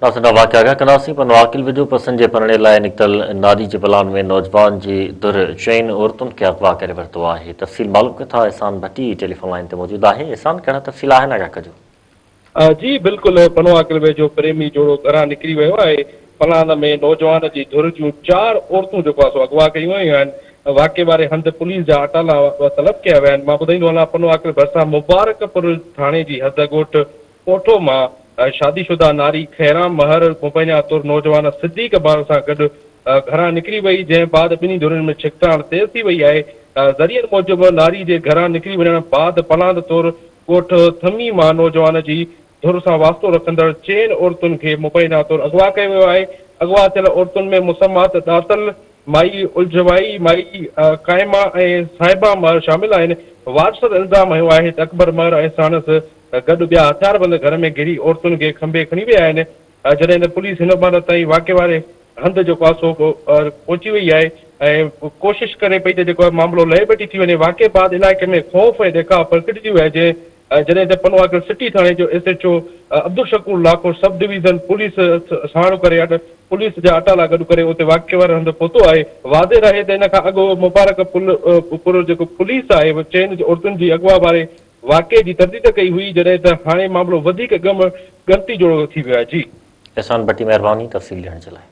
ناصر واقعا آگاهه ڪنداسين پر نواڪل ويجهو پسند جي پرڻي لاء نڪتل ناري جي پلان ۾ نوجوان جي ڌر چئن عورتن کي اغوا ڪري ورتو آهي تفصيل معلوم ڪيون ٿا احسان ڀٽي ٽيليفون لائين تي موجود آهي احسان ڪهڙا تفصيل آهن آگاهه ڪجو. جي بلڪل پنواڪل ويجهو پريمي جوڙو گهران نڪري ويو آهي پلان ۾ نوجوان جي ڌر جون چار عورتون جيڪو آهي سو اغوا ڪيون ويون آهن واقعي واري هنڌ پوليس جا اٽالا طلب ڪيا ويا آهن مان ٻڌائيندو هلان پنواڪل ڀرسان مبارڪ پور ٿاڻي جي حد ڳوٺ ڪوٺو مان شادي شده ناري خيران مهر مبينا طور نوجوان صديق مهر سان گڏ گهران نڪري وئي، جنهن بعد ٻنهي ڌرين ۾ ڇڪتاڻ تيز ٿي وئي آهي. ذريعن موجب ناري جي گهران نڪري وڃڻ بعد پلاند طور ڳوٺ ٿمي مان نوجوان جي ڌر سان واسطو رکندڙ چئن عورتن کي مبينا طور اغوا ڪيو ويو آهي. اغوا ٿيل عورتن ۾ مسمات ڏاتل مائي الجهوائي، مائي قائمه ۽ صاحبه مهر شامل آهن. وارثن الزام هنيو آهي ته اڪبر مهر ۽ ساڻس گڏ ٻيا هٿياربند گهر ۾ گهڙي عورتن کي کنڀي کڻي ويا آهن، جڏهن ته پوليس هن مهل تائين واقعي واري هنڌ جيڪو آهي سو پهچي وئي آهي ۽ ڪوشش ڪري پئي ته جيڪو آهي معاملو لهي بيٺي ٿي وڃي، واقعي بعد علائقي ۾ خوف ۽ ڏهڪاء پکڙجي ويو آهي، جنهن جڏهن ته پنوعاقل سٽي ٿاڻي جو S H O Abdul Shakoor Lakho sub division police ساڻ ڪري پوليس جا اٽالا گڏ ڪري اتي واقعي واري هنڌ پهتو آهي، واضح رهي ته ان کان اڳ مبارڪ پور جيڪو پوليس آهي چئن عورتن جي اغوا واري واقعي جي ترديد ڪئي هئي جڏهن ته هاڻي معاملو وڌيڪ ڳم ڳڻتي جوڙو ٿي ويو آهي. جي. احسان ڀٽي مهرباني تفصيل ڏيڻ جي لاء.